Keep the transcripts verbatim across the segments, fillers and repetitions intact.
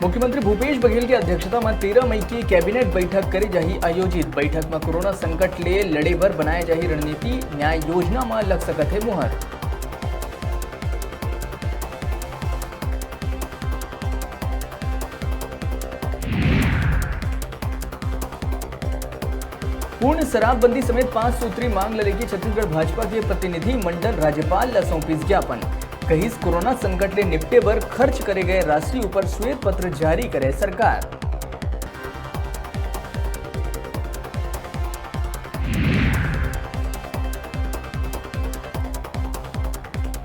मुख्यमंत्री भूपेश बघेल के अध्यक्षता म तेरह मई के कैबिनेट बैठक करे जाही आयोजित। बैठक म कोरोना संकट ले लड़े बर बनाए जाही रणनीति, न्याय योजना म लग सकत हे मुहर। पूर्ण शराबबंदी समेत पांच सूत्री मांग ल लेके छत्तीसगढ़ भाजपा के प्रतिनिधि मंडल राज्यपाल ल सौंपिस ज्ञापन। कहिस, कोरोना संकट ले निपटे बर खर्च करे गए राशि ऊपर श्वेत पत्र जारी करे सरकार।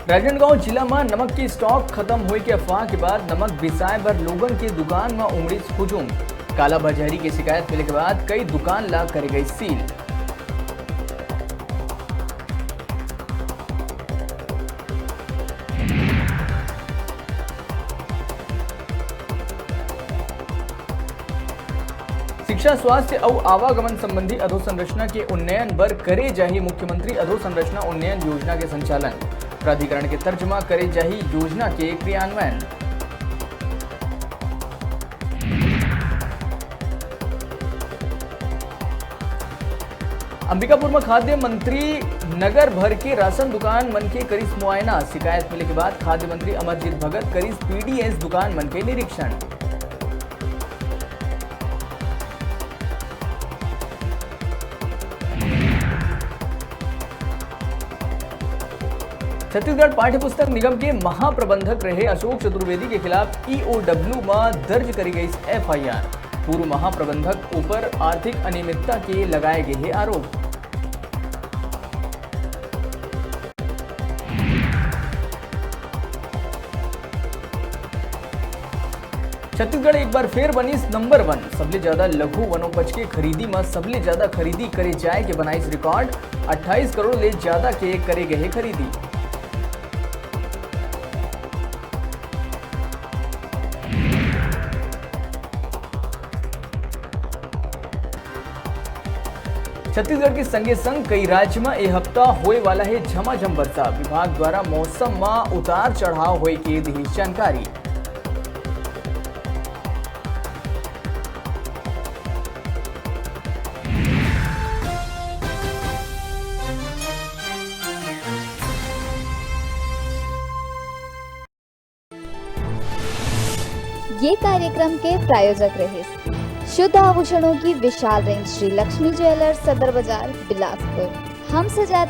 राजनांदगांव जिला म नमक के स्टॉक खत्म होए के अफवाह के बाद नमक बिसाए बर लोगन के दुकान म उमड़िस हुजूम। कालाबाजारी के शिकायत मिले के बाद कई दुकान ला करे गई सील। शिक्षा, स्वास्थ्य अउ आवागमन संबंधी अधोसंरचना के उन्नयन बर करे जाही मुख्यमंत्री अधोसंरचना उन्नयन योजना के संचालन। प्राधिकरण के तर्ज म करे जाही योजना के क्रियान्वयन। अंबिकापुर म खाद्य मंत्री नगर भर के राशन दुकान मन के करिस मुआयना। शिकायत मिले के बाद खाद्य मंत्री अमरजीत भगत करिस पीडीएस दुकान मन के निरीक्षण। छत्तीसगढ़ पाठ्य पुस्तक निगम के महाप्रबंधक रहे अशोक चतुर्वेदी के खिलाफ ईओडब्ल्यू म दर्ज करी गई एफआईआर। पूर्व महाप्रबंधक ऊपर आर्थिक अनियमितता के लगाए गए हे आरोप। छत्तीसगढ़ एक बार फिर बनिस नंबर वन। सबले ज्यादा लघु वनोपज के खरीदी म सबले ज्यादा खरीदी करे जाए के बनाइस रिकॉर्ड। अट्ठाईस करोड़ ले ज्यादा के करे गए हे खरीदी। छत्तीसगढ़ के संगे संग कई राज्य म ए हफ्ता होए वाला हे झमाझम बरसा। विभाग द्वारा मौसम म उतार चढ़ाव होए के दिही जानकारी। ये कार्यक्रम के प्रायोजक रहे शुद्ध आभूषणों की विशाल रेंज श्री लक्ष्मी ज्वेलर्स, सदर बाजार, बिलासपुर। हम सजाते